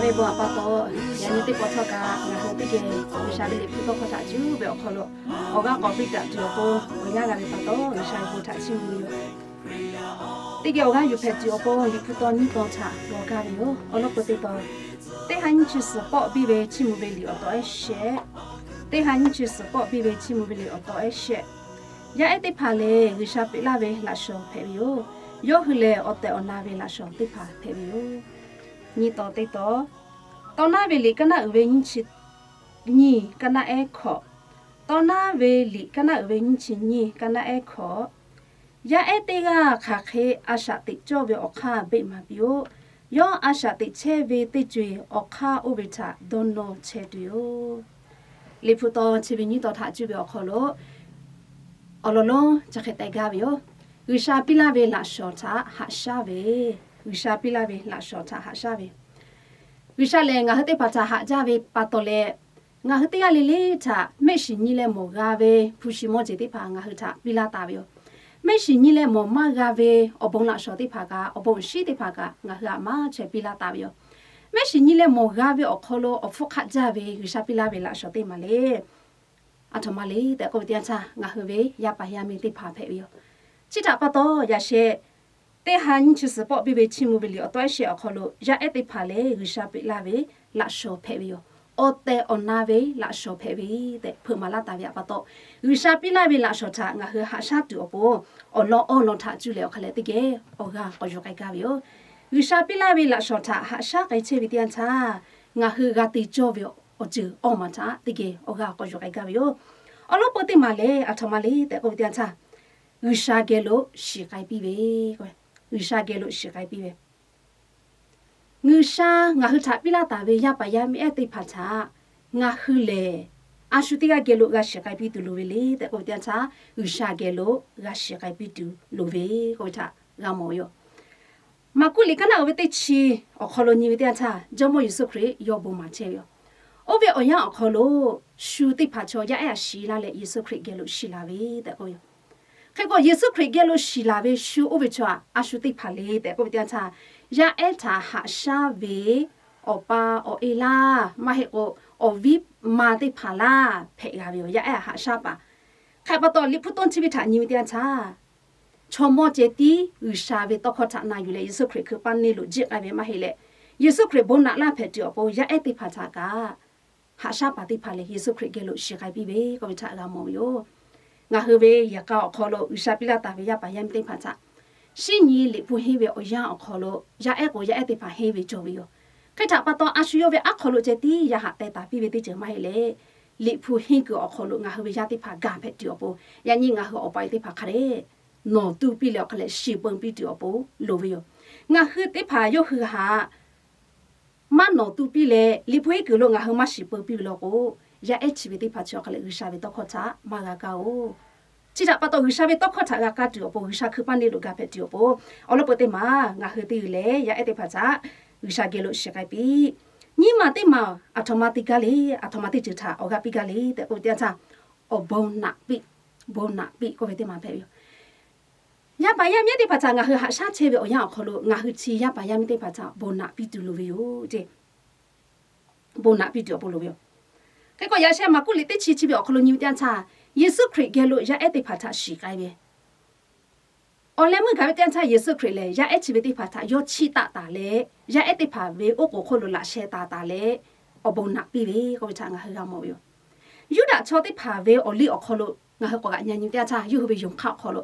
Ve bon aꞈ pa taw, yaꞈ nyi teˇ pawˆ htawˇ kaꞈ ngaˬ hui teˇ geh G'uiˬsha ve Liꞈ hpu tawˇ hkawˇ htaꞈ cuˇ ve awˬ hk'aw lo awˬ g'aˇ k'awꞈ piˇ daꞈ tuˬ awˬ pon, awˬ yanˇ g'a ve pa taw G'uiˬsha ve bon htaꞈ chiˇ mvuh ve yoˬ. Teˇ geh awˬ g'aˇ yuˬ hpehꞈ tuˬ awˬ pon Liꞈ hpu taw nyiˇ taw htaꞈ g'aw gaˇ ve yoˬ. Awˬ lawn peu teˇ taw, teˇ ha nyiˇ chi suhˍ pawˆ biˇ ve chiˇ mvuh ve liꞈ awˬ taw ehˉ shehˆ. Teˇ ha nyiˇ chi suhˍ pawˆ biˇ ve chiˇ mvuh ve liꞈ awˬ taw ehˉ shehˆ. Yaˇ ehˉ teˇ hpaˍ lehˬ, G'uiˬsha peꞈ laˇ ve laꞈ shawnˍ hpehꞈ ve yoˬ. Yawˇ hui lehˬ, awˬ tehˬ awˬ na ve laꞈ shawnˍ teˇ hpaˍ hpehꞈ ve yoˬ. Nyiˇ taw teˇ taw, Tawˇ naˉ ve liꞈ kaˇ naˉ uiˍ ve nyiˇ chi nyiˇ kaˇ naˉ ehˉ hkawꞈ. Tawˇ naˉ ve liꞈ kaˇ naˉ uiˍ ve nyiˇ chi nyiˇ kaˇ naˉ ehˉ hkawꞈ. Yaˇ ehˉ teˇ g'aˇ hk'aˬ hk'e a shaꞈ teꞈ cawˇ ve awˬ hk'aˇ beˆ maˍ piˇ-oˆ. Yawˇ a shaꞈ teꞈ chehˇ ve teˇ co-eˬ awˬ hk'aˇ oˇ ve htaꞈ dawˇ nawˇ chehˇ tuˬ yoˬ. Liꞈ hpu taw chi ve nyiˇ taw htaꞈ cuˇ ve awˬ hk'aw lo awˬ lawn lonˉ chi hk'e teh gaˇ ve yoˬ. G'uiˬsha piˇ laˇ ve laꞈ shawnˍ htaꞈ haꞈ shaˉ ve, G'uiˬsha piˇ laˇ ve laꞈ shawnˍ htaꞈ haꞈ shaˉ ve. G'uiˬsha lehˬ, ngaˬ hui teˇ hpaˍ htaꞈ haꞈ jaˇ ve pa taw leh, ngaˬ hui teˇ g'aˇ le le htaꞈ mehˆ shiˍ nyi leh mawˬ g'a ve hpu shi mawˇ jeˬ teˇ hpaˍ ngaˬ hui htaꞈ piˇ laˇ taˍ ve yoˬ. Mehˆ shiˍ nyi leh mawˬ maˇ g'a ve awˬ bon laꞈ shawnˍ teˇ hpaˍ kaꞈ, awˬ bon awˬ shinˉ teˇ hpaˍ kaꞈ ngaˬ hui htaꞈ maˇ chaweh piˇ laˇ taˍ ve yoˬ. Mehˆ shiˍ nyi leh mawˬ g'a ve awˬ hk'aw lo awˬ hpfuhˇ hk'aˆ jaˇ ve G'uiˬsha piˇ laˇ ve laꞈ shawnˍ teˇ maˬ le, aˬ htoꞈ ma le tehꞈ k'oˆ ve teˇ yanˇ htaˇ, ngaˬ hui ve yaˇ paˍ yaˇ miˇ teˇ hpaˍ hpehꞈ ve yoˬ. Chi htaꞈ pa taw, yaꞈ sheh teˇ ha nyiˇ chi suhˍ pawˆ biˇ ve chiˇ mvuh ve liꞈ awˬ taw ehˉ shehˆ awˬ hk'aw lo yaˇ ehˉ teˇ hpaˍ lehˬ, G'uiˬsha peꞈ laˇ ve laꞈ shawnˍ hpehꞈ ve yoˬ. Awˬ tehˬ awˬ na ve laꞈ shawnˍ hpehꞈ ve tehꞈ hpeuꞈ maˍ laˇ taˍ ve aꞈ pa taw, G'uiˬsha piˇ laˇ ve laꞈ shawnˍ htaꞈ ngaˬ hui haꞈ shaˉ tuˬ awˬ pon, awˬ lawn awˬ lawn htaꞈ cuˇ leh awˬ hk'a leh teˇ geh awˬ g'aˇ k'awꞈ yuˬ k'ai gaˇ ve yoˬ. G'uiˬsha piˇ laˇ ve laꞈ shawnˍ htaꞈ haꞈ shaˉ k'ai chehˇ ve teˇ yanˇ htaˇ, ngaˬ hui g'a te cawˇ ve awˬ ceuˬ awˇ maˬ htaꞈ teˇ geh awˬ g'aˇ k'awꞈ yuˬ k'ai gaˇ ve yoˬ. Awˬ lawn peu teˇ maˬ lehˬ, aˬ htoꞈ ma le tehꞈ k'oˆ ve teˇ yanˇ htaˇ, G'uiˬsha geh lo shiˍ k'ai piˇ ve, G'uiˬsha geh lo shiˍ k'ai piˇ ve G'uiˬsha ngaˬ hui htaꞈ piˇ laˇ taˍ ve yaˇ paˍ yaˇ miˇ ehˉ teˇ hpaˍ htaꞈ ngaˬ hui lehˬ, a shu teˇ g'aˇ geh lo g'a shiˍ k'ai piˇ tuˬ loˍ ve le tehꞈ k'oˆ ve teˇ yanˇ htaˇ, G'uiˬsha geh lo g'a shiˍ k'ai piˇ tuˬ loˍ ve k'oˆ ve htaꞈ g'a mawˬ ve yoˬ. Maˍkuˆ liꞈ kaˇ naˉ uiˍ ve teˇ chi awˬ hk'aw lo nyi ve teˇ yanˇ htaˇ, Jawˇmawˇ Yeˍsuˆ Hkriꞈ yawˇ bon maˍ chehˇ ve yoˬ. Oˇ ve awˬ yanˇ awˬ hk'aw lo shu teˇ hpaˍ chaw yaˇ ehˉ a shiˍ laˇ leh Yeˍsuˆ Hkriꞈ geh lo shiˍ laˬ ve tehꞈ k'oˆ ve yoˬ. Hk'e k'o, Yeˍsuˆ Hkriꞈ geh lo shiˍ laˬ ve shu oˇ ve chaw a shu teˇ hpaˍ le tehꞈ k'oˆ ve teˇ yanˇ htaˇ, yaˇ ehˉ htaꞈ haꞈ shaˉ ve awˬ pa awˬ e laˇ, maˇ heˆ k'o awˬ viˉ ma teˇ hpaˍ laˇ hpehꞈ g'a ve yoˬ. Yaˇ ehˉ haꞈ shaˉ paˍ. Hk'e pa taw, Liꞈ hpu taw chi ve htaꞈ nyi ve teˇ yanˇ htaˇ, chaw mawˇ ceh tiˉ G'uiˬsha ve tawˇ hkawˇ htaꞈ na yuˬ leh Yeˍsuˆ Hkriꞈ hkui paˇ neˇ lo jiˆ k'ai ve maˇ heˆ leh, Yeˍsuˆ Hkriꞈ bon naꞈ laˇ hpehꞈ tuˬ awˬ pon yaˇ ehˉ teˇ hpaˍ htaꞈ kaꞈ haꞈ shaˉ paˍ teˇ hpaˍ lehˬ, Yeˍsuˆ Hkriꞈ geh lo shiˍ k'ai piˇ ve k'oˆ ve htaꞈ g'a mawˬ ve yoˬ. Ngaˬ hui ve yehˬ k'a awˬ hk'aw lo G'uiˬsha piˇ laˇ taˍ ve yaˇ paˍ yaˇ miˇ teˇ hpaˍ htaꞈ shinˉ nyi Liꞈ hpu henˇ ve awˬ yanˇ awˬ hk'aw lo yaˇ ehˉ k'o yaˇ ehˉ teˇ hpaˍ henˇ ve cawˬ ve yoˬ. Hk'e htaꞈ pa taw, a shu yawˇ ve aˉ hk'aw lo ceh tiˉ yaˇ haꞈ teh taˍ piˇ ve teˇ ceuˬ maˇ heˆ leh, Liꞈ hpu henˇ kuiˬ awˬ hk'aw lo ngaˬ hui ve yaˇ teˇ hpaˍ gaˬ hpehꞈ tuˬ awˬ pon, yaꞈ nyi ngaˬ hui awˬ pa awˬ e teˇ hpaˍ hk'a dehꞈ nawˬ tu piˇ leh awˬ hk'a leh shiˍ peu piˇ tuˬ awˬ pon loˍ ve yoˬ. Ngaˬ hui teˇ hpaˍ yawˇ hui htaꞈ maˇ nawˬ tu piˇ leh Liꞈ hpu henˇ kuiˬ lo ngaˬ hui maˇ shiˍ peu piˇ ve law k'o, yaˇ ehˉ chi ve teˇ hpaˍ chi awˬ hk'a leh G'uiˬsha ve tawˇ hkawˇ htaꞈ maˇ g'a kaˇ oˬ. Chi htaꞈ pa taw, G'uiˬsha ve tawˇ hkawˇ htaꞈ g'a kaˇ tuˬ awˬ pon, G'uiˬsha hkui paˇ neˇ lo gaˬ hpehꞈ tuˬ awˬ pon, awˬ lawn peu teˇ maˬ ngaˬ hui teˇ g'uiˬ lehˬ yaˇ ehˉ teˇ hpaˍ htaꞈ G'uiˬsha geh lo shiˍ k'ai piˇ. Nyiˇ maˬ teˇ maˬ aˬ htoꞈ ma te gaˇ le, aˬ htoꞈ ma teˇ ceuˬ htaꞈ awˬ g'aˇ piˇ gaˇ le tehꞈ k'oˆ ve teˇ yanˇ htaˇ, awˬ bon naꞈ piˇ, bon naꞈ piˇ k'oˆ ve teˇ maˬ hpehꞈ ve yoˬ. Yaˇ paˍ yaˇ miˇ ehˉ teˇ hpaˍ htaꞈ ngaˬ hui haꞈ shaˉ chehˇ ve awˬ yanˇ awˬ hk'aw lo ngaˬ hui chi yaˇ paˍ yaˇ miˇ teˇ hpaˍ htaꞈ bon naꞈ piˇ tuˬ loˍ ve yoˬ. Bon naꞈ piˇ tuˬ awˬ pon loˍ ve yoˬ. Hk'e k'o, yaꞈ sheh Maˍkuˆ liꞈ teˇ chi chi ve awˬ hk'aw lo nyi ve teˇ yanˇ htaˇ, Yeˍsuˆ Hkriꞈ geh lo yaˇ ehˉ teˇ hpaˍ htaꞈ shiˍ k'ai ve awˬ leh meuˇ gaˬ ve teˇ yanˇ htaˇ, Yeˍsuˆ Hkriꞈ lehˬ yaˇ ehˉ chi ve teˇ hpaˍ htaꞈ yawˇ chiˇ taˆ taˍ leh, yaˇ ehˉ teˇ hpaˍ ve oˉ k'oˍ hk'oˆ lo laꞈ sheh taˍ taˍ leh, awˬ bon naꞈ piˇ ve k'oˆ ve htaꞈ ngaˬ hui g'a mawˬ ve yoˬ. Yuˇdaꞈ chaw teˇ hpaˍ ve awˬ liˇ awˬ hk'aw lo ngaˬ hui k'awꞈ g'aꞈ nyi nyi teˇ yanˇ htaˇ, yawˇ hui ve yonˍ hk'aˇ awˬ hk'aw lo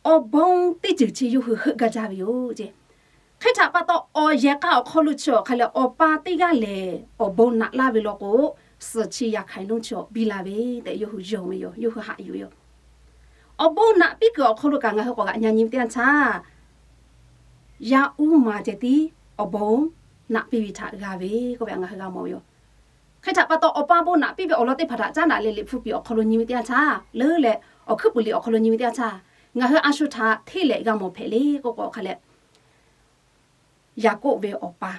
awˬ bon teˇ ceuˬ chi yawˇ hui heuˆ gaˇ jaˇ ve yoˬ ce. Hk'e htaꞈ pa taw, awˬ yehˬ k'a awˬ hk'aw lo chi awˬ hk'a leh awˬ pa teˇ g'aˇ lehˬ awˬ bon naꞈ laˇ ve law k'o, suhˍ chi yaꞈ hk'aiˍ lonˉ chi awˬ biˇ la ve tehꞈ yawˇ hui yonˍ ve yoˬ, yawˇ hui haꞈ yuˬ ve yoˬ. Awˬ bon naꞈ piˇ kuiˬ awˬ hk'aw lo kaꞈ ngaˬ hui k'awꞈ g'aꞈ nyi nyi ve teˇ yanˇ htaˇ, yaˇ uˉ ma ceh tiˉ awˬ bon naꞈ piˇ ve htaꞈ g'a ve k'oˆ ve htaꞈ ngaˬ hui g'a mawˬ ve yoˬ. Hk'e htaꞈ pa taw, awˬ pa bon naꞈ piˇ ve awˬ lawn teˇ hpaˍ htaꞈ caˉ daꞈ leh Liꞈ hpu piˍ awˬ hk'aw lo nyi ve teˇ yanˇ htaˇ, leuˉ leh awˬ hkuiˉ puiˍ liꞈ awˬ hk'aw lo nyi ve teˇ yanˇ htaˇ, ngaˬ hui a shu htaꞈ hteˇ leh g'a mawˬ hpehꞈ le k'oˆ k'o, awˬ hk'a leh Yaˍkoˆ ve awˬ pa.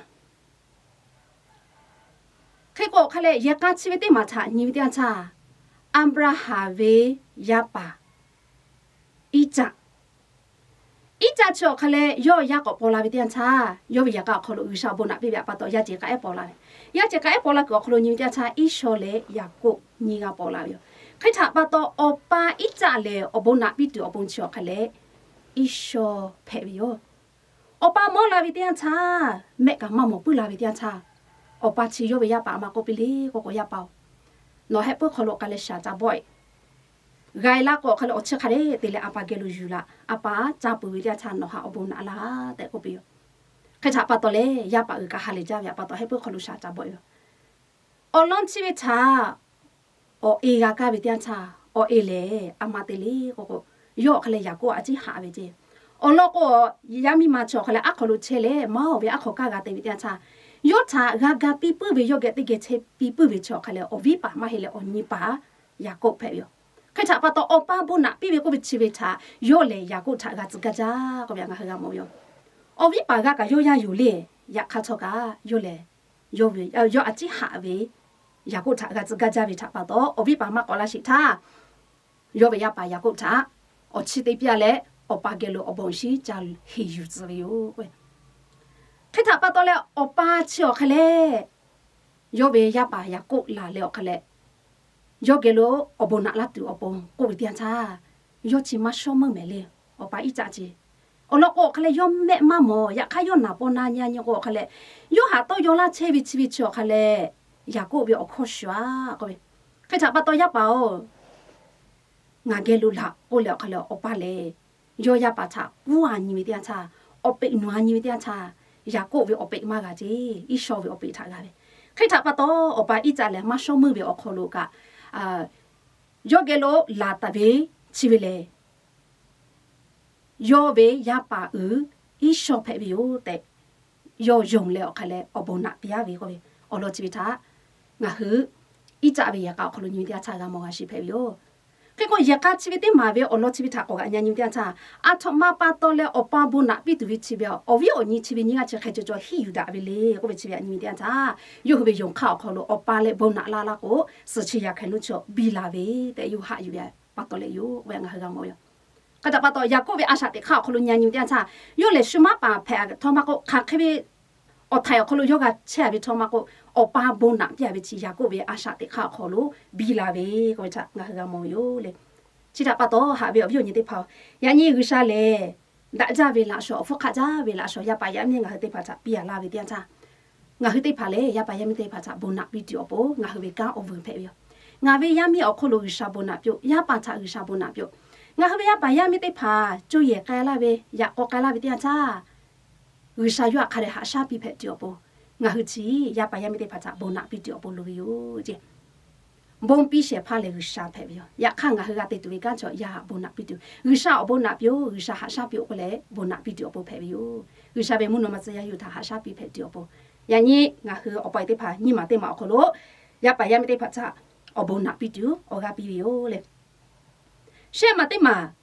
Hk'e k'o, awˬ hk'a leh yehˬ k'a chi ve teˇ maˬ htaꞈ nyi ve teˇ yanˇ htaˇ, Aˍbraˍhanˍ ve yaˇ paˍ Iˉcaˆ, Iˉcaˆ chi awˬ hk'a leh yawˇ yaˇ k'awꞈ paw la ve teˇ yanˇ htaˇ, yawˇ ve yehˬ k'a awˬ hk'aw lo G'uiˬsha awˬ bon naꞈ piˇ ve htaꞈ pa taw yaˇ ceuˬ k'aꞈ ehˉ paw la ve. Yaˇ ceuˬ k'aꞈ ehˉ paw la kuiˬ awˬ hk'aw lo nyi ve teˇ yanˇ htaˇ, Iˉsawˇ leh Yaˍkoˆ nyiˇ g'aˇ paw la ve yoˬ. Hk'e htaꞈ pa taw, awˬ pa Iˉcaˆ lehˬ awˬ bon naꞈ piˇ tuˬ awˬ pon chi awˬ hk'a leh Iˉsawˇ hpehꞈ ve yoˬ. Awˬ pa mawˇ la ve teˇ yanˇ htaˇ, mehˆ kaꞈ maˇ mawˬ puiˉ la ve teˇ yanˇ htaˇ, awˬ pa chi yawˇ ve yaˇ paˍ a ma k'oˆ piˇ le k'oˆ k'o, Yaˇ paˍ-oˬ, nawˬ heh puiˉ hk'aw lo k'a leh shaˍ ca bawˆ-e. G'a-e laˇ k'o awˬ hk'a leh awˬ chi hk'a dehꞈ te leh a pa geh lo yuˬ laꞈ. A pa ca peuˬ ve teˇ yanˇ htaˇ nawˬ htaꞈ awˬ bon naꞈ laˇ tehꞈ k'oˆ piˇ yoˬ. Hk'e htaꞈ pa taw leh, yaˇ paˍ uiˍ kaꞈ ha lehˬ jaˇ ve htaꞈ pa taw heh puiˉ hk'aw lo shaˍ ca bawˆ-e yoˬ. Awˬ lawn chi ve htaꞈ awˬ e g'a kaˇ ve teˇ yanˇ htaˇ, awˬ e lehˬ a ma te le k'oˆ k'o, yawˇ awˬ hk'a leh Yaˍkoˆ a ciˉ haꞈ ve ceˇ. Awˬ lawn k'o, yaˇ miˇ ma chi awˬ hk'a leh aˉ hk'aw lo chehˇ leh maˇ oˬ ve aˉ hk'aw kaˇ g'a te ve teˇ yanˇ htaˇ, yawˇ htaꞈ g'a ga piˇ puiˉ ve, yawˇ geh teˇ geh chehˇ piˇ puiˉ ve chi awˬ hk'a leh awˬ viˉ paˍ maˇ heˆ leh awˬ nyi paˍ Yaˍkoˆ hpehꞈ ve yoˬ. Hk'e htaꞈ pa taw, awˬ pa bon naꞈ piˇ ve k'oˆ ve chi ve htaꞈ yawˇ lehˬ Yaˍkoˆ htaꞈ g'a tcuh gaˇ jaˇ k'oˆ ve htaꞈ ngaˬ hui g'a mawˬ ve yoˬ. Awˬ viˉ paˍ g'a kaꞈ yawˇ yaˇ yoˬ le. Yaꞈ hk'aˇ htawˇ kaꞈ yawˇ lehˬ, yawˇ ve, yawˇ a ciˉ haꞈ ve Yaˍkoˆ htaꞈ g'a tcuh gaˇ jaˇ ve htaꞈ pa taw, awˬ viˉ paˍ maˇ k'awꞈ laˇ sheˍ htaˇ, yawˇ ve yaˇ paˍ Yaˍkoˆ htaꞈ awˬ chi te piˇ-a leh, awˬ pa geh lo awˬ bon awˬ shinˉ ca heˍ yuˬ tcuh ve yoˬ. Hk'e htaꞈ pa taw leh, awˬ pa chi awˬ hk'a leh yawˇ ve yaˇ paˍ Yaˍkoˆ laˬ leh awˬ hk'a leh, yawˇ geh lo awˬ bon naꞈ laˇ tuˬ awˬ pon k'oˆ ve teˇ yanˇ htaˇ, yawˇ chi maˇ shawˉ meuˇ mehˍ le. Awˬ pa Iˉcaˆ ce. Awˬ lawn k'o, awˬ hk'a leh yawˇ mehˆ maˇ mawˬ. Yaꞈ hk'aˇ yawˇ naˍ paw na nyi a nyi k'o, awˬ hk'a leh yawˇ haꞈ tawˇ yaw laˇ chehˇ ve chi ve chi awˬ hk'a leh, Yaˍkoˆ ve awˬ hkawˇ shuˍ-a k'oˆ ve. Hk'e htaꞈ pa taw, Yaˇ paˍ-oˬ, ngaˬ geh lo laꞈ k'oˆ leh awˬ hk'a leh, awˬ pa lehˬ yawˇ yaˇ paˍ htaꞈ kuˉ-a nyi ve teˇ yanˇ htaˇ, awˬ peꞈ nawˬ-a nyi ve teˇ yanˇ htaˇ, Yaˍkoˆ ve awˬ peꞈ maˇ g'a ceˇ, Iˉsawˇ ve awˬ peꞈ htaꞈ g'a ve. Hk'e htaꞈ pa taw, awˬ pa Iˉcaˆ lehˬ maˇ shawˉ meuˇ ve awˬ hk'aw lo kaꞈ, yawˇ geh lo laˬ taˍ ve chi ve lehˬ, yawˇ ve yaˇ paˍ uiˍ Iˉsawˇ hpehꞈ ve yoˬ tehꞈ, yawˇ yonˍ leh awˬ hk'a leh awˬ bon naꞈ piˇ-a ve k'oˆ ve. Awˬ lawn chi ve htaꞈ ngaˬ hui Iˉcaˆ ve yehˬ k'a awˬ hk'aw lo nyi ve teˇ yanˇ htaˇ g'a mawˬ g'a shiˍ hpehꞈ ve yoˬ. Hk'e k'o, yehˬ k'a chi ve teˇ maˬ ve awˬ lawn chi ve htaꞈ k'awꞈ g'aꞈ nyi nyi ve teˇ yanˇ htaˇ, aˬ htoꞈ ma pa taw leh awˬ pa bon naꞈ piˇ tuˬ ve chi ve awˬ viˉ awˬ nyi chi ve nyiˇ g'aˇ chi hk'e caw caw hiˆ yuˬ daꞈ ve le k'oˆ ve chi ve htaꞈ nyi ve teˇ yanˇ htaˇ, yawˇ hui ve yonˍ hk'aˇ awˬ hk'aw lo awˬ pa leh bon naꞈ laˇ laˇ k'o, suhˍ chi yaꞈ hk'aˬ nuˇ chaw biˇ la ve tehꞈ yawˇ hui haꞈ yuˬ ve pa taw leh yoˬ k'oˆ ve ngaˬ hui g'a mawˬ ve yoˬ. Hk'e htaꞈ pa taw, Yaˍkoˆ ve a shaꞈ teꞈ hk'aˇ awˬ hk'aw lo nyi nyi ve teˇ yanˇ htaˇ, yawˇ lehˬ shu maˉ paˍ hpehꞈ htawˇ maˇ k'oˆ, hk'aˬ hk'e ve awˬ htaiˍ awˬ hk'aw lo yawˇ g'a chehˇ ve htawˇ maˇ k'oˆ, awˬ pa bon naꞈ piˇ-a ve chi Yaˍkoˆ ve a shaꞈ teꞈ hk'aˇ awˬ hk'aw lo biˇ la ve k'oˆ ve htaꞈ ngaˬ hui g'a mawˬ ve yoˬ le. Chi htaꞈ pa taw, haꞈ ve awˬ viˉ awˬ nyi teˇ hpaˍ-oˬ, yaꞈ nyi G'uiˬsha lehˬ daꞈ jaˇ ve laꞈ shawˍ, awˬ hpfuhˇ hk'aˆ jaˇ ve laꞈ shawˍ, yaˇ paˍ yaˇ miˇ ngaˬ hui teˇ hpaˍ htaꞈ piˇ-a laˇ ve teˇ yanˇ htaˇ, ngaˬ hui teˇ hpaˍ lehˬ yaˇ paˍ yaˇ miˇ teˇ hpaˍ htaꞈ bon naꞈ piˇ tuˬ awˬ pon ngaˬ hui ve kanˉ awˬ vuiˬ hpehꞈ ve yoˬ. Ngaˬ ve yaˇ miˇ awˬ hk'oˆ lo G'uiˬsha bon naꞈ piˇ-oˆ, yaˇ paˍ htaꞈ G'uiˬsha bon naꞈ piˇ-oˆ. Ngaˬ hui ve yaˇ paˍ yaˇ miˇ teˇ hpaˍ co yehˬ k'ai laˇ ve, yaꞈ k'aw k'ai laˇ ve teˇ yanˇ htaˇ, G'uiˬsha yawˇ htaꞈ hk'a dehꞈ haꞈ shaˉ piˇ hpehꞈ tuˬ awˬ pon, ngaˬ hui chi yaˇ paˍ yaˇ miˇ teˇ hpaˍ htaꞈ bon naꞈ piˇ tuˬ awˬ pon loˍ ve yoˬ ce. Bon piˇ shehˍ hpaˇ lehˬ G'uiˬsha hpehꞈ ve yoˬ. Yaꞈ hk'aˇ, ngaˬ hui g'a te tuˬ ve kanˉ chaw yaˇ htaꞈ bon naꞈ piˇ tuˬ, G'uiˬsha awˬ bon naꞈ piˇ-oˆ, G'uiˬsha haꞈ shaˉ piˇ-oˆ k'oˆ leh bon naꞈ piˇ tuˬ awˬ pon hpehꞈ ve yoˬ. G'uiˬsha ve mvuhˇ naw ma tcuh yaˇ yawˇ hui htaꞈ haꞈ shaˉ piˇ hpehꞈ tuˬ awˬ pon, yaꞈ nyi ngaˬ hui awˬ pa teˇ hpaˍ nyiˇ maˬ teˇ maˬ awˬ hk'aw lo yaˇ paˍ yaˇ miˇ teˇ hpaˍ htaꞈ awˬ bon naꞈ piˇ tuˬ awˬ g'aˇ piˇ ve yoˬ le. Shehˆ maˬ teˇ maˬ,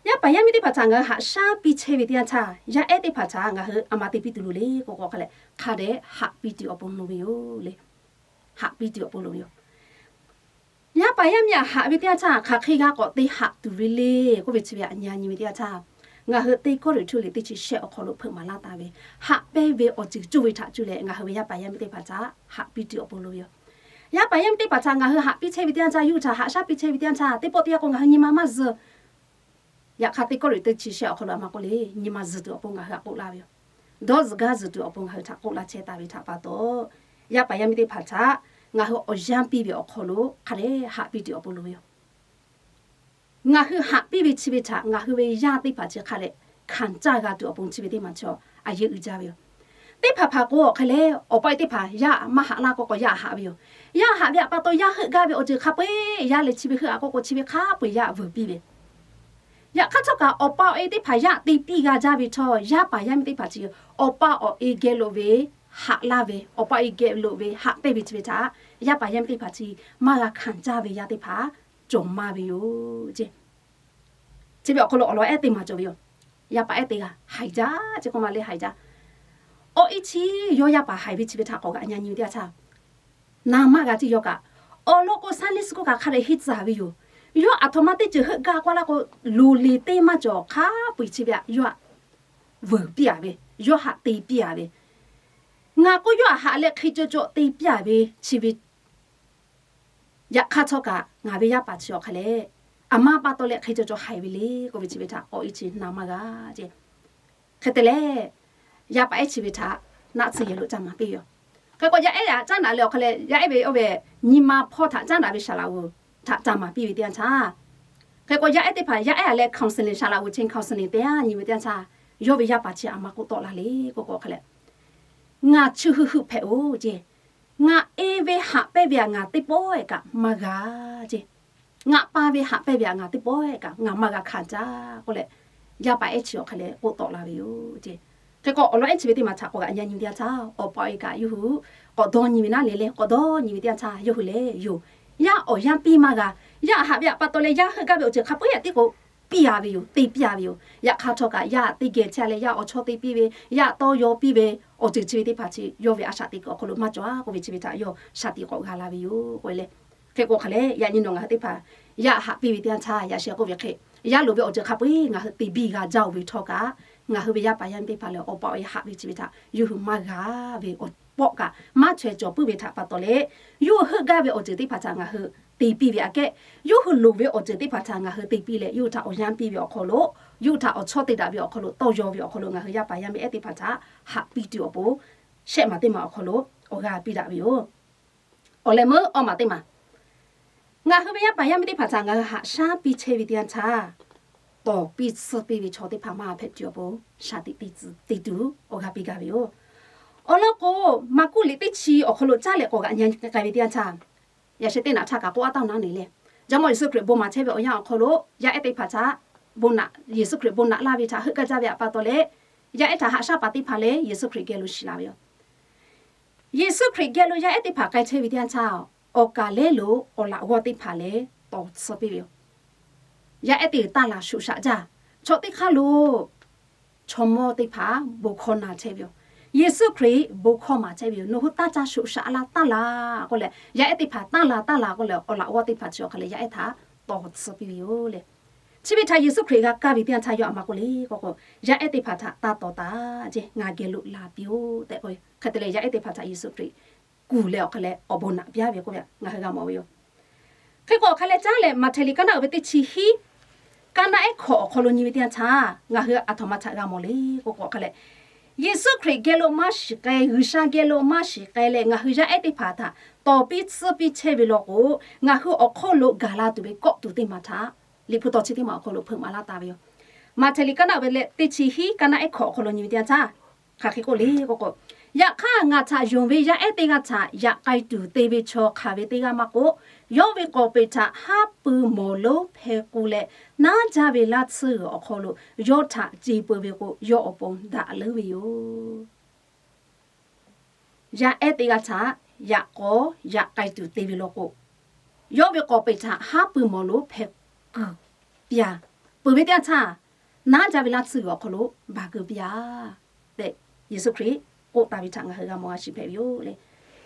yaˇ paˍ yaˇ miˇ teˇ hpaˍ htaꞈ ngaˬ hui haꞈ shaˉ piˇ chehˇ ve teˇ yanˇ htaˇ, yaˇ ehˉ teˇ hpaˍ htaꞈ ngaˬ hui a ma te piˇ tuˬ loˍ le k'oˆ k'o, hk'a dehꞈ haꞈ piˇ tuˬ awˬ pon loˍ ve yoˬ le. Haꞈ piˇ tuˬ awˬ pon loˍ ve yoˬ. Yaˇ paˍ yaˇ miˇ htaꞈ haꞈ ve teˇ yanˇ htaˇ, hk'aˬ hk'e g'a k'awꞈ te haꞈ tuˬ ve le k'oˆ ve chi ve htaꞈ nyi nyi ve teˇ yanˇ htaˇ, ngaˬ hui Teˇ Kawˇrenˍhtuˆ liꞈ teˇ chi shehˆ awˬ hk'aw lo hpeuꞈ maˍ laˇ taˍ ve, haꞈ pehnˇ ve awˬ ceuˬ cuˇ ve htaꞈ cuˇ leh ngaˬ hui ve yaˇ paˍ yaˇ miˇ teˇ hpaˍ htaꞈ haꞈ piˇ tuˬ awˬ pon loˍ ve yoˬ. Yaˇ paˍ yaˇ miˇ teˇ hpaˍ htaꞈ ngaˬ hui haꞈ piˇ chehˇ ve teˇ yanˇ htaˇ, yawˇ hui htaꞈ haꞈ shaˉ piˇ chehˇ ve teˇ yanˇ htaˇ, teˇ pawˆ teˇ yanˇ k'o ngaˬ hui nyi ma maˇ zuhˬ. Yaꞈ hk'aˇ, Teˇ Kawˇrenˍ teˇ chi shehˆ awˬ hk'aw lo a ma k'oˆ le, nyi ma zuhˬ tuˬ awˬ pon ngaˬ hui htaꞈ k'oˆ laˇ ve yoˬ. Dawˇ zuhˬ gaˇ zuhˬ tuˬ awˬ pon ngaˬ hui htaꞈ k'oˆ laˇ chehˇ taˍ ve htaꞈ pa taw, yaˇ paˍ yaˇ miˇ teˇ hpaˍ htaꞈ ngaˬ hui awˬ yanˇ piˇ ve awˬ hk'aw lo hk'a dehꞈ haꞈ piˇ tuˬ awˬ pon loˍ ve yoˬ. Ngaˬ hui haꞈ piˇ ve chi ve htaꞈ ngaˬ hui ve yaˇ teˇ hpaˍ chi hk'a dehꞈ hkanˍ caˇ g'a tuˬ awˬ pon chi ve teˇ maˬ chaw a yeˇ uiˍ jaˇ ve yoˬ. Teˇ hpaˍ hpaˍ k'o, awˬ hk'e leh awˬ pa e teˇ hpaˍ yaˇ maˇ haꞈ laˇ k'oˆ k'o, yaˇ haꞈ ve yoˬ. Yaˇ haꞈ ve htaꞈ pa taw, yaˇ heuˆ gaˇ ve awˬ ceuˬ hk'a peu-eˬ yaˇ leh chi ve heuˆ-a k'oˆ k'o, chi ve hk'a peu-eˬ yaˇ vuiˬ piˇ ve. Yaꞈ hk'aˇ htawˇ kaꞈ, awˬ pa awˬ e teˇ hpaˍ yaˇ te piˇ g'a jaˇ ve htawˇ, yaˇ paˍ yaˇ miˇ teˇ hpaˍ chi awˬ pa awˬ e geh lo ve haꞈ laˇ ve, awˬ pa e geh lo ve haꞈ pehnˇ ve chi ve htaꞈ yaˇ paˍ yaˇ miˇ teˇ hpaˍ chi maˇ g'a hkanˍ caˇ ve yaˇ teˇ hpaˍ cawˬ maˇ ve yoˬ ce. Chi ve awˬ hk'aw lo awˬ lawn ehˉ teˇ maˬ cawˬ ve yoˬ. Yaˇ paˍ ehˉ teˇ g'aˇ haiˬ jaˇ ce k'oˆ ma le, haiˬ jaˇ. Awˬ e chi yawˇ yaˇ paˍ haiˬ ve chi ve htaꞈ k'awꞈ g'aꞈ nyi nyi ve teˇ yanˇ htaˇ, naˍ maˇ g'a ceˇ yawˇ kaꞈ. Awˬ lawn k'o, Sunday school kaꞈ hk'a dehꞈ henˇ tcuh ve yoˬ. Yawˇ aˬ htoꞈ ma teˇ ceuˬ heuˆ gaˇ k'oˆ laˇ k'o, loˍ liˍ teˇ maˇ cawˬ hk'a peu-eˬ chi ve htaꞈ yawˇ htaꞈ vuiˬ piˇ-a ve, yawˇ htaꞈ te piˇ-a ve, ngaˬ k'o yawˇ htaꞈ haꞈ leh hk'e caw caw te piˇ-a ve chi ve, yaꞈ hk'aˇ htawˇ kaꞈ ngaˬ ve yaˇ paˍ chi awˬ hk'a leh, aˬ ma pa taw leh hk'e caw caw haiˬ ve le k'oˆ ve chi ve htaꞈ k'awꞈ e chi na maˇ g'a ceˇ. Hk'e te leh, yaˇ paˍ ehˉ chi ve htaꞈ naˆ tsuhˇ yehˬ lo caˇ maˍ piˇ ve yoˬ. Hk'e k'o yaˇ ehˉ htaꞈ caˉ daꞈ leh awˬ hk'a leh yaˇ ehˉ ve oˇ ve nyi ma hpawˇ htaꞈ caˉ daꞈ ve saˍ laꞈ g'oˍ htaꞈ caˇ maˍ piˇ ve teˇ yanˇ htaˇ, hk'e k'o yaˇ ehˉ teˇ hpaˍ yaˇ ehˉ-a leh counselling, saˍ laꞈ g'oˍ chi counselling te-a nyi ve teˇ yanˇ htaˇ, yawˇ ve yaˇ paˍ chi aˬ ma k'oˆ tawˆ la le k'oˆ k'o hk'a leh, ngaˬ chi hui hui hpehꞈ-o ceˇ, ngaˬ e ve haꞈ pehnˇ ve htaꞈ ngaˬ teˇ pawˆ-eˬ kaꞈ maˇ g'a ceˇ, ngaˬ pa ve haꞈ pehnˇ ve htaꞈ ngaˬ teˇ pawˆ-eˬ kaꞈ ngaˬ maˇ g'a hkanˍ caˇ k'oˆ leh, yaˇ paˍ ehˉ chi awˬ hk'a leh k'oˆ tawˆ la ve yoˬ ceˇ. Hk'e k'o awˬ lawn ehˉ chi ve teˇ maˬ htaꞈ k'awꞈ g'aꞈ nyi nyi ve teˇ yanˇ htaˇ, awˬ pa awˬ e kaꞈ yawˇ hui k'awꞈ dawˇ nyi ve naˉ le le, k'awꞈ dawˇ nyi ve teˇ yanˇ htaˇ yawˇ hui lehˬ yoˬ, yaˇ awˬ yanˇ piˇ maˇ g'a, yaˇ haꞈ ve htaꞈ pa taw leh yaˇ heuˆ gaˇ ve awˬ ceuˬ hk'a peu-eˬ htaꞈ tiˉ k'o piˇ-a ve yoˬ, te piˇ-a ve yoˬ. Yaꞈ hk'aˇ htawˇ kaꞈ yaˇ teˇ geh chehˇ leh yaˇ awˬ chawˇ te piˇ ve, yaˇ tawˇ yaw piˇ ve awˬ ceuˬ chi ve teˇ hpaˍ chi yawˇ ve a shaꞈ teꞈ kuiˬ awˬ hk'aw lo maˇ cawˬ-a k'oˆ ve chi ve htaꞈ yawˇ shaˍ tiꞈ k'awꞈ g'a la ve yoˬ k'oˆ ve le. Hk'e k'o hk'a leh yaꞈ nyi nawˬ ngaˬ hui teˇ hpaˍ yaˇ haꞈ piˇ ve teˇ yanˇ htaˇ yaꞈ sheh k'oˆ ve hk'e, yaˇ loˍ ve awˬ ceuˬ hk'a peu-eˬ ngaˬ hui te biˇ g'a jaˇ-oˬ ve htawˇ kaꞈ, ngaˬ hui ve yaˇ paˍ yaˇ miˇ teˇ hpaˍ lehˬ awˬ pa awˬ e haꞈ ve chi ve htaꞈ yawˇ hui maˇ g'a ve awˬ pawˆ kaꞈ maˇ chaweh cawˬ puiˉ ve htaꞈ pa taw leh, yawˇ hui heuˆ gaˇ ve awˬ ceuˬ teˇ hpaˍ htaꞈ ngaˬ hui te piˇ ve aꞈ kehˉ, yawˇ hui loˍ ve awˬ ceuˬ teˇ hpaˍ htaꞈ ngaˬ hui te piˇ leh yawˇ hui htaꞈ awˬ yanˇ piˇ ve awˬ hk'aw lo, yawˇ hui htaꞈ awˬ chawˇ te daꞈ ve awˬ hk'aw lo, tawˇ yaw ve awˬ hk'aw lo ngaˬ hui yaˇ paˍ yaˇ miˇ ehˉ teˇ hpaˍ htaꞈ haꞈ piˇ tuˬ awˬ pon, shehˆ maˬ teˇ maˬ awˬ hk'aw lo awˬ g'a piˇ daꞈ ve yoˬ. Awˬ leh meuˉ awˇ maˬ teˇ maˬ, ngaˬ hui ve yaˇ paˍ yaˇ miˇ teˇ hpaˍ htaꞈ ngaˬ hui haꞈ shaˉ piˇ chehˇ ve teˇ yanˇ htaˇ, tawˍ piˇ tsuhˇ piˇ ve chaw teˇ hpaˍ maˇ hpehꞈ tuˬ awˬ pon shaˍ tiꞈ te tuˬ awˬ g'a piˇ gaˇ ve yoˬ. Awˬ lawn k'o, Maˍkuˆ liꞈ teˇ chi awˬ hk'aw lo caˉ leh k'awꞈ g'aꞈ nyi k'ai ve teˇ yanˇ htaˇ, yaꞈ sheh teˇ naꞈ htaˇ kaꞈ k'oˆ aˉ taˍ naˉ ne le, Jawˇmawˇ Yeˍsuˆ Hkriꞈ bon maˍ chehˇ ve awˬ yanˇ awˬ hk'aw lo yaˇ ehˉ teˇ hpaˍ htaꞈ bon naꞈ, Yeˍsuˆ Hkriꞈ bon naꞈ laˇ ve htaꞈ heuˆ gaˇ jaˇ ve htaꞈ pa taw leh, yaˇ ehˉ htaꞈ haꞈ shaˉ paˍ teˇ hpaˍ lehˬ Yeˍsuˆ Hkriꞈ geh lo shiˍ la ve yoˬ. Yeˍsuˆ Hkriꞈ geh lo yaˇ ehˉ teˇ hpaˍ k'ai chehˇ ve teˇ yanˇ htaˇ, awˬ kaˍ lehˉ lo awˬ laꞈ g'awˇ teˇ hpaˍ lehˬ tawˍ tsuhˇ piˇ ve yoˬ. Yaˇ ehˉ teˇ g'uiˬ taˇ laˬ shuꞈ shaꞈ jaˇ, chaw teˇ hk'aˇ lo chaw mawˇ teˇ hpaˍ bon hkawˇ na chehˇ ve yoˬ. Yeˍsuˆ Hkriꞈ bon hkawˇ maˍ chehˇ ve yoˬ. Nawˬ hui taˇ caˇ shuꞈ shaꞈ la taˇ laˬ k'oˆ leh, yaˇ ehˉ teˇ hpaˍ taˇ laˬ taˇ laˬ k'oˆ leh, awˬ laꞈ g'awˇ teˇ hpaˍ chi awˬ hk'a leh yaˇ ehˉ htaꞈ tawˍ tsuhˇ piˇ ve yoˬ le. Chi ve htaꞈ Yeˍsuˆ Hkriꞈ g'a kaˇ ve teˇ yanˇ htaˇ yawˇ aˬ ma k'oˆ le k'o k'o, yaˇ ehˉ teˇ hpaˍ htaꞈ taˇ tawˍ taˍ ceˇ, ngaˬ geh lo laˬ piˇ-oˆ tehꞈ k'oˆ ve. Hk'e te leh yaˇ ehˉ teˇ hpaˍ htaꞈ Yeˍsuˆ Hkriꞈ kuˬ leh awˬ hk'a leh awˬ bon naꞈ piˇ-a ve k'oˆ ve ngaˬ hui g'a mawˬ ve yoˬ. Hk'e k'o awˬ hk'a leh caˉ leh Maꞈhtehˍ liꞈ kaˇ naˆ uiˍ ve teˇ chi hiˉ, kaˇ naˆ ehˉ hkawꞈ awˬ hk'aw lo nyi ve teˇ yanˇ htaˇ ngaˬ hui aˬ htoꞈ ma htaꞈ g'a mawˬ le k'o k'o awˬ hk'a leh, Yeˍsuˆ Hkriꞈ geh lo maˇ shiˍ k'ai, G'uiˬsha geh lo maˇ shiˍ k'ai leh ngaˬ hui yaˇ ehˉ teˇ hpaˍ htaꞈ tawˍ piˇ tsuhˇ piˇ chehˇ ve law k'o, ngaˬ hui awˬ hk'oˆ lo gaˬ la tuˬ ve kawˆ tuˬ teˇ maˬ htaꞈ Liꞈ hpu tawˇ chi teˇ maˬ awˬ hk'aw lo hpeuꞈ maˍ laˇ taˍ ve yoˬ. Maꞈhtehˍ liꞈ kaˇ naˆ uiˍ ve leh teˇ chi hiˉ, kaˇ naˆ ehˉ hkawꞈ awˬ hk'aw lo nyi ve teˇ yanˇ htaˇ, hk'aˬ hk'e k'oˆ le k'o k'o, yaꞈ hk'aˇ ngaˬ htaꞈ yonˍ ve yaˇ ehˉ teˇ g'aˇ htaꞈ yaꞈ k'ai tuˬ te ve chaw hk'aˬ ve teˇ g'aˇ maˇ k'oˆ, yawˇ ve k'awꞈ peꞈ htaꞈ haˉ pui mawˬ lonˉ hpeh k'o leh, naˉ jaˇ ve laˇ tsuhˇ g'uiˬ awˬ hk'aw lo yawˇ htaꞈ ce peu ve k'o, yawˇ awˬ pon daꞈ leuˉ ve yoˬ. Yaˇ ehˉ teˇ g'aˇ htaꞈ yaꞈ k'aw yaꞈ k'ai tuˬ te ve law k'o, yawˇ ve k'awꞈ peꞈ htaꞈ haˉ pui mawˬ lonˉ hpeh kuiˬ piˇ-a. Peuˬ ve teˇ yanˇ htaˇ, naˉ jaˇ ve laˇ tsuhˇ g'uiˬ awˬ hk'aw lo baˬ keu piˇ-a tehꞈ, Yeˍsuˆ Hkriꞈ k'oˆ taˍ ve htaꞈ ngaˬ hui g'a mawˬ g'a shiˍ hpehꞈ ve yoˬ le.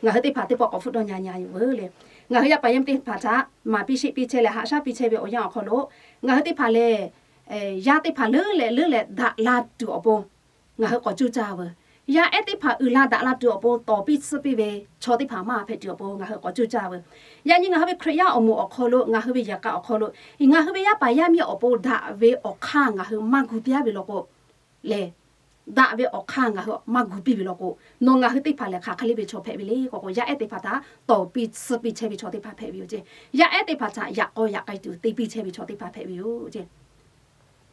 Ngaˬ hui teˇ hpaˍ teˇ pawˆ k'awꞈ hpfuhˆ dawˇ nyi nyi yoˬ veuˬ le. Ngaˬ hui yaˇ paˍ yaˇ miˇ teˇ hpaˍ htaꞈ maˍ piˇ sheˆ piˇ chehˇ leh haꞈ shaˉ piˇ chehˇ ve awˬ yanˇ awˬ hk'aw lo, ngaˬ hui teˇ hpaˍ lehˬ, yaˇ teˇ hpaˍ leuˉ leh leuˉ leh daꞈ la tuˬ awˬ pon ngaˬ hui k'awꞈ cuˇ caˇ veuˬ. Yaˇ ehˉ teˇ hpaˍ uiˍ la daꞈ la tuˬ awˬ pon tawˍ piˇ tsuhˇ piˇ ve chaw teˇ hpaˍ maˇ hpehꞈ tuˬ awˬ pon ngaˬ hui k'awꞈ cuˇ caˇ veuˬ. Yaꞈ nyi ngaˬ hui ve Hkriꞈ yaˇ awˬ moˍ awˬ hk'aw lo, ngaˬ hui ve yehˬ k'a awˬ hk'aw lo, ngaˬ hui ve yaˇ paˍ yaˇ miˇ awˬ pon daꞈ ve awˬ hk'aˇ ngaˬ hui maˇ gu piˇ-a ve law k'o, lehˬ, daꞈ ve awˬ hk'aˇ ngaˬ hui maˇ gu piˇ ve law k'o, nawˬ ngaˬ hui teˇ hpaˍ lehˬ hk'aˬ hk'e le ve chaw hpehꞈ ve le k'o k'o, yaˇ ehˉ teˇ hpaˍ htaꞈ tawˍ piˇ tsuhˇ piˇ chehˇ ve chaw teˇ hpaˍ hpehꞈ ve yoˬ ceˇ. Yaˇ ehˉ teˇ hpaˍ htaꞈ yaꞈ k'aw yaꞈ k'ai tuˬ te piˇ chehˇ ve chaw teˇ hpaˍ hpehꞈ ve yoˬ ceˇ.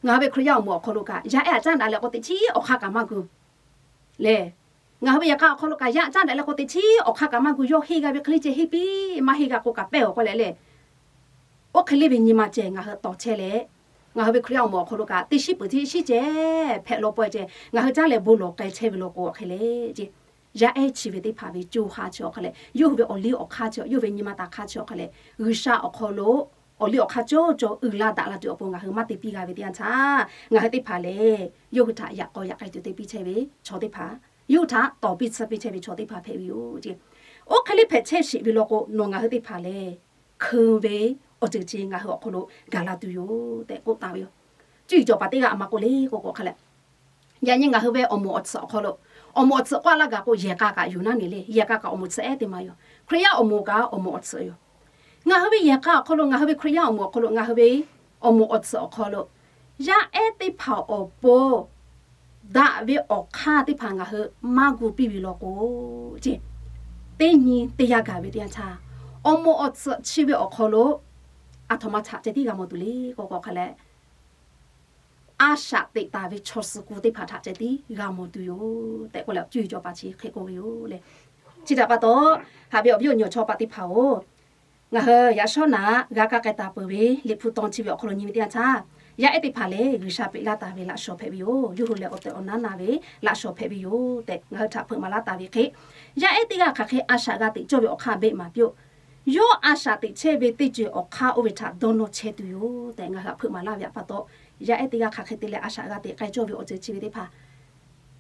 Ngaˬ hui ve Hkriꞈ yaˇ awˬ moˍ awˬ hk'aw lo kaꞈ, yaˇ ehˉ htaꞈ caˉ daꞈ leh k'o teꞈ chiˉ awˬ hk'aˇ kaꞈ maˇ gu lehˬ, ngaˬ hui ve yehˬ k'a awˬ hk'aw lo kaꞈ yaˇ caˉ daꞈ leh k'o teꞈ chiˉ awˬ hk'aˇ kaꞈ maˇ gu, yawˇ henˇ g'a ve hk'e le ceh henˇ piˇ, maˇ henˇ g'a k'o kaꞈ pehˇ-oˬ k'oˆ leh lehˬ, oˇ hk'e le ve nyi ma ceh ngaˬ hui tawˍ chehˇ leh, ngaˬ hui ve Hkriꞈ yaˇ awˬ moˍ awˬ hk'aw lo kaꞈ teˇ shiˉ peuˬ teˇ shiˉ ceh hpehꞈ law pawehˇ ceh ngaˬ hui caˉ leh bon lawˬ k'ai chehˇ ve law k'o hk'e le ceˇ. Yaˇ ehˉ chi ve teˇ hpaˍ ve co ha chi awˬ hk'a leh, yawˇ hui ve awˬ liˇ awˬ hk'aˇ chi, yawˇ ve nyi ma taˍ hk'aˇ chi awˬ hk'a leh, G'uiˬsha awˬ hk'aw lo awˬ liˇ awˬ hk'aˇ cawˇ cawˇ uiˍ la daꞈ la tuˬ awˬ pon ngaˬ hui maˇ te piˇ g'a ve teˇ yanˇ htaˇ, ngaˬ hui teˇ hpaˍ lehˬ yawˇ hui htaꞈ yaꞈ k'aw yaꞈ k'ai tuˬ te piˇ chehˇ ve chaw teˇ hpaˍ, yawˇ hui htaꞈ tawˍ piˇ tsuhˇ piˇ chehˇ ve chaw teˇ hpaˍ hpehꞈ ve yoˬ ceˇ. Oˇ hk'e le hpehꞈ chehˇ sheˍ ve law k'o, nawˬ ngaˬ hui teˇ hpaˍ lehˬ hkeu ve awˬ ceuˬ chi ngaˬ hui awˬ hk'aw lo gaˬ la tuˬ yoˬ tehꞈ k'oˆ taˍ ve yoˬ. Cuˇ yiˍ cawˬ paˍ teˇ g'aˇ a ma k'oˆ le k'o k'o hk'a leh, yaꞈ nyi ngaˬ hui ve awˬ moˍ awˬ tsuhꞈ awˬ hk'aw lo, awˬ moˍ awˬ tsuhꞈ k'oˆ a laˇ gaˬ k'o yehˬ k'a kaꞈ yuˬ naˉ ne le. Yehˬ k'a kaꞈ awˬ moˍ tsuhꞈ ehˉ teˇ ma yoˬ. Hkriꞈ yaˇ awˬ moˍ kaꞈ awˬ moˍ awˬ tsuhꞈ yoˬ. Ngaˬ hui ve yehˬ k'a awˬ hk'aw lo, ngaˬ hui ve Hkriꞈ yaˇ awˬ moˍ awˬ hk'aw lo, ngaˬ hui ve awˬ moˍ awˬ tsuhꞈ awˬ hk'aw lo, yaˇ ehˉ teˇ hpaˍ awˬ pon daꞈ ve awˬ hk'aˇ teˇ hpaˍ ngaˬ hui maˇ gu piˇ ve law k'o, ce, teˇ nyi teˇ yanˇ gaˬ ve teˇ yanˇ htaˇ, awˬ moˍ awˬ tsuhꞈ chi ve awˬ hk'aw lo aˬ htoꞈ ma htaꞈ ceh tiˉ g'a mawˬ tuˬ le k'o k'o hk'a leh, a shaꞈ teꞈ taˍ ve chaw suh ku teˇ hpaˍ htaꞈ ceh tiˉ g'a mawˬ tuˬ yoˬ tehꞈ k'oˆ leh, cuˇ yiˍ cawˬ paˍ chi hk'e k'oˆ ve yoˬ le. Chi htaꞈ pa taw, haꞈ ve awˬ viˉ awˬ nyi awˬ chawˇ paˍ teˇ hpaˍ-oˬ, ngaˬ hui yaꞈ shawˉ naꞈ g'a kaˇ k'ai taˍ peuˬ ve Liꞈ hpu tawn chi ve awˬ hk'aw lo nyi ve teˇ yanˇ htaˇ, yaˇ ehˉ teˇ hpaˍ lehˬ G'uiˬsha peꞈ laˇ taˍ ve laꞈ shawnˍ hpehꞈ ve yoˬ. Yawˇ hui lehˬ awˬ tehˬ awˬ na naˇ ve laꞈ shawnˍ hpehꞈ ve yoˬ tehꞈ ngaˬ hui htaꞈ hpeuꞈ maˍ laˇ taˍ ve hk'e, yaˇ ehˉ teˇ g'aˇ hk'aˬ hk'e a shaꞈ g'a teꞈ cawˇ ve awˬ hk'aˇ beˆ maˍ piˇ-oˆ. Yawˇ a shaꞈ teꞈ chehˇ ve teˇ ceuˬ awˬ hk'aˇ oˇ ve htaꞈ dawˇ nawˇ chehˇ tuˬ yoˬ tehꞈ ngaˬ hui htaꞈ hpeuꞈ maˍ laˇ ve pa taw, yaˇ ehˉ teˇ g'aˇ hk'aˬ hk'e te leh a shaꞈ g'a teꞈ k'ai cawˇ ve awˬ ceuˬ chi ve teˇ hpaˍ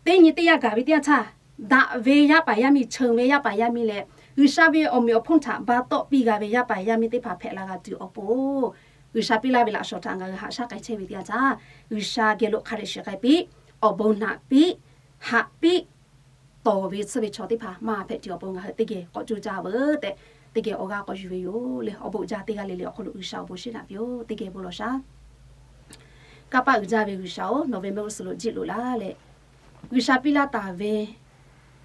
teˇ nyi teˇ yanˇ gaˬ ve teˇ yanˇ htaˇ, daꞈ ve yaˇ paˍ yaˇ miˇ, chew ve yaˇ paˍ yaˇ miˇ leh, G'uiˬsha ve awˬ meꞈ awˬ hponˇ htaꞈ ba tawˆ piˇ g'a ve yaˇ paˍ yaˇ miˇ teˇ hpaˍ hpehꞈ la g'a tuˬ awˬ pon, G'uiˬsha piˇ laˇ ve laꞈ shawnˍ htaꞈ ngaˬ hui haꞈ shaˉ k'ai chehˇ ve teˇ yanˇ htaˇ, G'uiˬsha geh lo hk'a dehꞈ shiˍ k'ai piˇ, awˬ bon naꞈ piˇ, haꞈ piˇ, tawˍ ve tsuhˇ ve chaw teˇ hpaˍ maˇ hpehꞈ tuˬ awˬ pon ngaˬ hui teˇ geh k'awꞈ coˇ caˇ veuˬ tehꞈ, teˇ geh awˬ g'aˇ k'awꞈ yuˬ ve yoˬ le. Awˬ bon uiˍ jaˇ teˇ g'aˇ le le awˬ hk'aw lo G'uiˬsha awˬ bon shiˍ naꞈ piˇ-oˆ. Teˇ geh bon lawˬ shaˉ. Kanˇ paˆ uiˍ jaˇ ve G'uiˬsha-oˬ, nawˬ ve mehˆ g'uˇ suhˍ lo jiˆ loꞈ laˇ leh, G'uiˬsha piˇ laˇ taˍ ve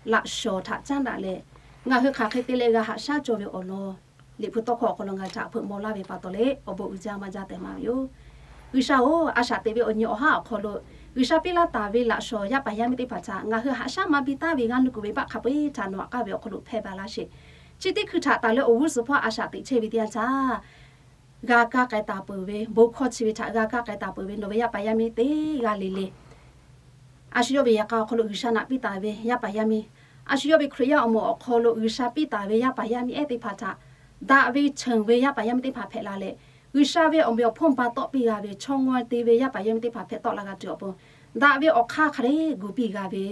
laꞈ shawnˍ htaꞈ caˉ daꞈ leh, ngaˬ hui hk'aˬ hk'e te leh g'a haꞈ shaˉ cawˇ ve awˬ lawn, Liꞈ hpu tawˇ hkawˇ awˬ hk'aw lo ngaˬ hui htaꞈ hpeuꞈ maw laˇ ve pa taw leh, awˬ bon uiˍ jaˇ maˇ jaˇ tehꞈ maˍ ve yoˬ. G'uiˬsha-oˬ, a shaꞈ teꞈ ve awˬ nyi awˬ haˉ awˬ hk'aw lo, G'uiˬsha piˇ laˇ taˍ ve laꞈ shawnˍ yaˇ paˍ yaˇ miˇ teˇ hpaˍ htaꞈ ngaˬ hui haꞈ shaˉ maˇ biˇ taˍ ve g'aˇ nuˇ kuiˬ ve baˆ hk'a peu-eˬ htaꞈ nawˬ haꞈ k'aˇ ve awˬ hk'aw lo hpehˇ baˬ laˇ sheˍ. Chi teˇ hkui htaꞈ taˍ leh awˬ g'uˇ suhˍ hpawˇ a shaꞈ teꞈ chehˇ ve teˇ yanˇ htaˇ, g'a kaˇ k'ai taˍ peuˬ ve, bon hkawˇ chi ve htaꞈ g'a kaˇ k'ai taˍ peuˬ ve nawˬ ve yaˇ paˍ yaˇ miˇ teˇ g'aˇ le le, a shu yawˇ ve yehˬ k'a awˬ hk'aw lo G'uiˬsha naꞈ piˇ taˍ ve yaˇ paˍ yaˇ miˇ, a shu yawˇ ve Hkriꞈ yaˇ awˬ moˍ awˬ hk'aw lo G'uiˬsha piˇ taˍ ve yaˇ paˍ yaˇ miˇ ehˉ teˇ hpaˍ htaꞈ daꞈ ve chew ve yaˇ paˍ yaˇ miˇ teˇ hpaˍ hpehꞈ la leh, G'uiˬsha ve awˬ meꞈ awˬ hponˇ ba tawˆ piˇ g'a ve chaw ngawˇ te ve yaˇ paˍ yaˇ miˇ teˇ hpaˍ hpehꞈ tawˆ la g'a tuˬ awˬ pon, daꞈ ve awˬ hk'aˇ hk'a dehꞈ gu piˇ g'a ve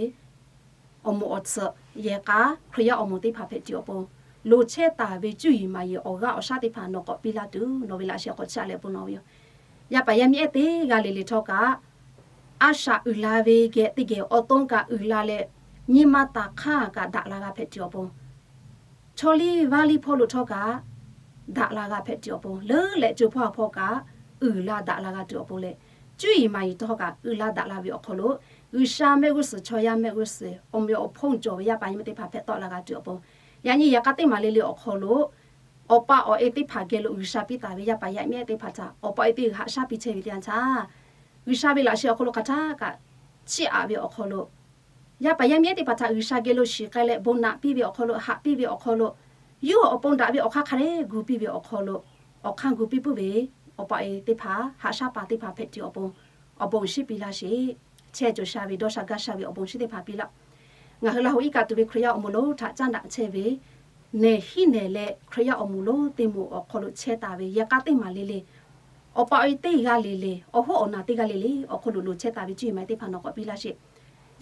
awˬ moˍ awˬ tsuhꞈ, yehˬ k'a, Hkriꞈ yaˇ awˬ moˍ teˇ hpaˍ hpehꞈ tuˬ awˬ pon, loˍ chehˇ taˍ ve cuˇ yiˍ maˍ yiˍ awˬ g'aˇ awˬ shaˉ teˇ hpaˍ nawˬ k'awꞈ piˇ laˇ tuˬ nawˬ ve laꞈ sheh k'awꞈ chiˇ aꞈ leh bon lawˬ ve yoˬ. Yaˇ paˍ yaˇ miˇ ehˉ teˇ g'aˇ le le htawˇ kaꞈ, a shaꞈ uiˍ la ve geh teˇ geh awˬ to kaꞈ uiˍ la leh, nyi ma taˍ hk'aˇ kaꞈ daꞈ la g'a hpehꞈ tuˬ awˬ pon, chaw liˇ vaˇ liˇ hpawˇ lo htawˇ kaꞈ daꞈ la g'a hpehꞈ tuˬ awˬ pon, leuˉ leh co hpawˇ a hpawˇ kaꞈ uiˍ la daꞈ la g'a tuˬ awˬ pon leh, cuˇ yiˍ maˍ yiˍ htawˇ kaꞈ uiˍ la daꞈ la ve awˬ hk'aw lo, G'uiˬsha mehˆ g'uˇ suhˍ chaw yaˇ mehˆ g'uˇ suhˍ awˬ meꞈ awˬ hponˇ cawˬ ve yaˇ paˍ yaˇ miˇ teˇ hpaˍ hpehꞈ tawˆ la g'a tuˬ awˬ pon, yaꞈ nyi yehˬ k'a teˇ maˬ le le awˬ hk'aw lo awˬ pa awˬ e teˇ hpaˍ geh lo G'uiˬsha piˇ taˍ ve yaˇ paˍ yaˇ miˇ ehˉ teˇ hpaˍ htaꞈ awˬ pa awˬ e teˇ g'aˇ haꞈ shaˉ piˇ chehˇ ve teˇ yanˇ htaˇ, G'uiˬsha ve laꞈ sheh awˬ hk'aw lo hk'aˬ htaˇ kaꞈ chiˇ aꞈ ve awˬ hk'aw lo, yaˇ paˍ yaˇ miˇ ehˉ teˇ hpaˍ htaꞈ G'uiˬsha geh lo shiˍ k'ai leh bon naꞈ piˇ ve awˬ hk'aw lo, haꞈ piˇ ve awˬ hk'aw lo, yawˇ awˬ pon daꞈ ve awˬ hk'aˇ hk'a dehꞈ gu piˇ ve awˬ hk'aw lo, awˬ hk'aˇ gu piˇ puiˉ ve awˬ pa awˬ e teˇ hpaˍ, haꞈ shaˉ pa teˇ hpaˍ hpehꞈ tuˬ awˬ pon, awˬ bon shiˉ piˇ laˇ sheˍ. Chehˇ cawˬ sha ve dawˇ sha gaˇ sha ve awˬ bon shiˉ teˇ hpaˍ piˇ laˇ. Ngaˬ hui Laˇ huˍ iˉ kaˆ tuˬ ve Hkriꞈ yaˇ awˬ moˍ lonˉ htaꞈ caˉ daꞈ chehˇ ve, nehˬ hiˉ nehˬ leh Hkriꞈ yaˇ awˬ moˍ lonˉ teˇ moˍ awˬ hk'aw lo chehˇ taˍ ve yehˬ k'a teˇ maˬ le le, awˬ pa awˬ e teˇ g'aˇ le le, awˬ hoˉ awˬ naˬ teˇ g'aˇ le le awˬ hk'aw lo loˍ chehˇ taˍ ve cuˇ yiˍ maˍ yiˍ teˇ hpaˍ nawˬ k'awꞈ piˇ laˇ sheˍ.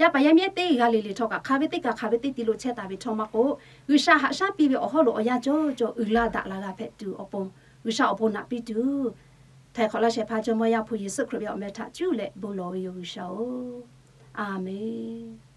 Yaˇ paˍ yaˇ miˇ ehˉ teˇ g'aˇ le le htawˇ kaꞈ hk'aˬ ve teˇ kaꞈ hk'aˬ ve teˇ ti lo chehˇ taˍ ve htawˇ maˇ k'o, G'uiˬsha haꞈ shaˉ piˇ ve awˬ hawˉ lo awˬ yanˇ cawˇ cawˇ uiˍ la daꞈ la g'a hpehꞈ tuˬ awˬ pon, G'uiˬsha awˬ bon naꞈ piˇ tuˬ, htaiˍ hk'awꞈ laˇ shehˍ hpaˇ Jawˇmawˇ Yaˇ hpu Yeˍsuˆ Hkriꞈ ve awˬ meh htaꞈ cuˇ leh bon lawˬ ve yoˬ G'uiˬsha-oˬ. A menˬ.